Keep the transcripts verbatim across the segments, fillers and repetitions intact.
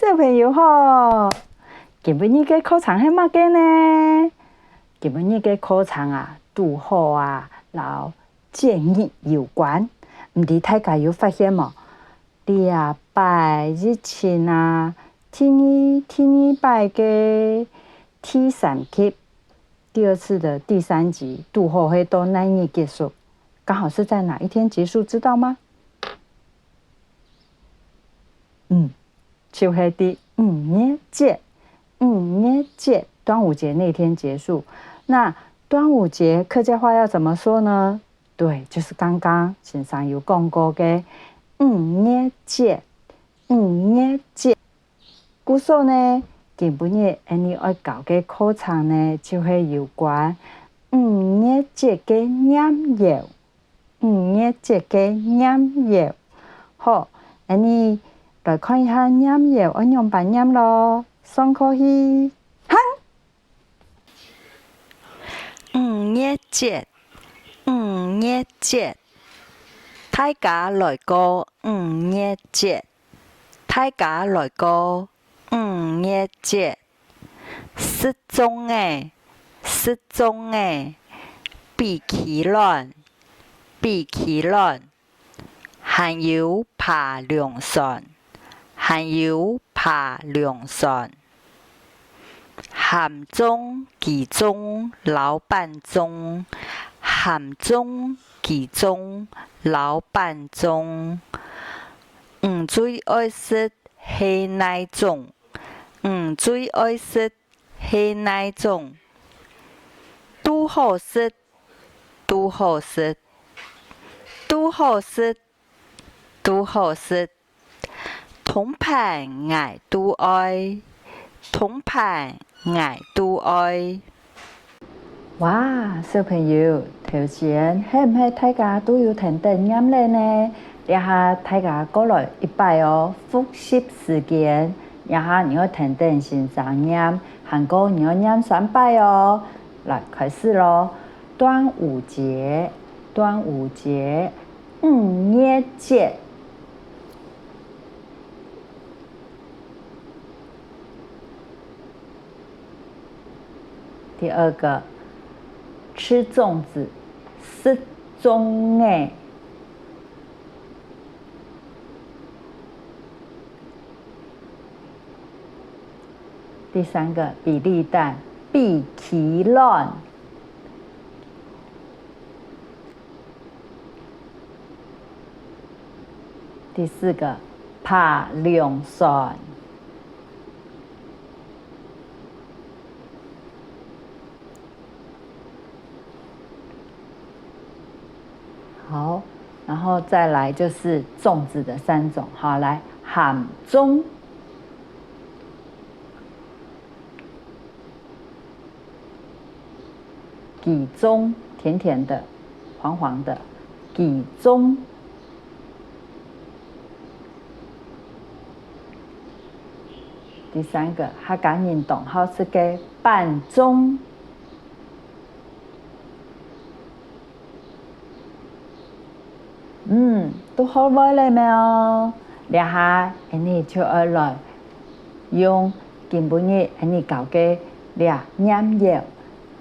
小朋友好，今晡日个課程係麼个呢？今晡日个課程啊，堵好啊，摎節日有關。毋知大家有發現無？這擺疫情啊，第二、第二擺个第三級，第二次的第三級，堵好係到哪日結束？剛好是在哪一天結束，知道嗎？嗯，就係在五月節，五月節，端午節那天結束。那端午節客家話要怎麼說呢？對，就是剛剛先生有講過个五月節，五月節。故所呢，今晡日𠊎俚愛教个課程呢，就係有關五月節个唸謠。 五月節个唸謠。好，𠊎俚來看一下唸謠愛仰般唸囉。上課去，行！五月節，五月節，大家來過五月節，大家來過五月節。 食粽仔，食粽仔，比企卵，比企卵，還有扒龍船，還有扒龍船。鹹粽、雞粽、摎粄粽，鹹粽、雞粽、摎粄粽。你最愛食係哪種？你最愛食 係哪種？都好食，都好食，都好食，都好食。通盤𠊎都愛，通盤𠊎都愛。哇，小朋友，頭先係毋係大家都有跈等唸了呢？這下大家過來一擺哦，複習時間。這下你愛跈等先生唸， 還過你愛唸三擺哦。來，開始囉！端午節，端午節，五月節。第二個，吃粽子，食粽仔。 第三個，比立蛋，比企卵。第四個，扒龍船。 好，然後再來就是粽子的三種。好，來，鹹粽、雞粽，甜甜的，黃黃的，雞粽。第三個，客家人當好食个粄粽。 嗯，堵好味了無？這下，𠊎俚就愛來用今晡日𠊎俚教个這唸謠，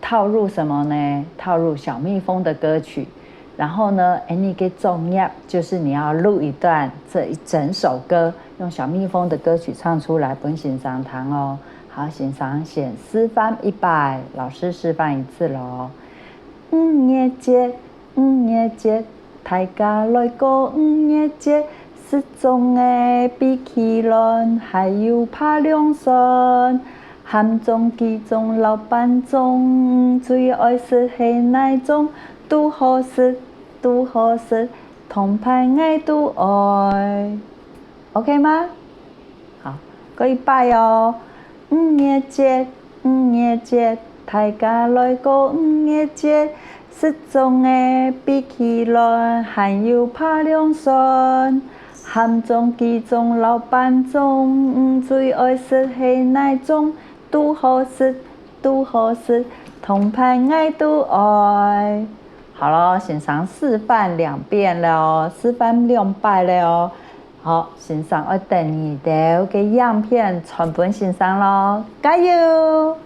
套入什麼呢？套入小蜜蜂的歌曲。然後呢，𠊎俚个作業就是你要錄一段這一整首歌，用小蜜蜂的歌曲唱出來分先生聽哦。好，先生先示範一擺，老師示範一次囉。 五月節，五月節，大家來過五月節，食粽仔，比企卵，還有扒龍船。鹹粽、雞粽、摎粄粽，你最愛食係哪種？都好食，都好食，通盤𠊎都愛。 OK嗎？好，過一擺哦。五月節，五月節，大家來過五月節，食粽仔，比企卵，還有扒龍船。鹹粽、雞粽、摎粄粽，你最愛食係哪種？都好食，都好食，通盤𠊎都愛。好囉，先生示範兩遍了哦，示範兩擺了哦。好，先生愛等你兜个影片傳分先生囉，加油！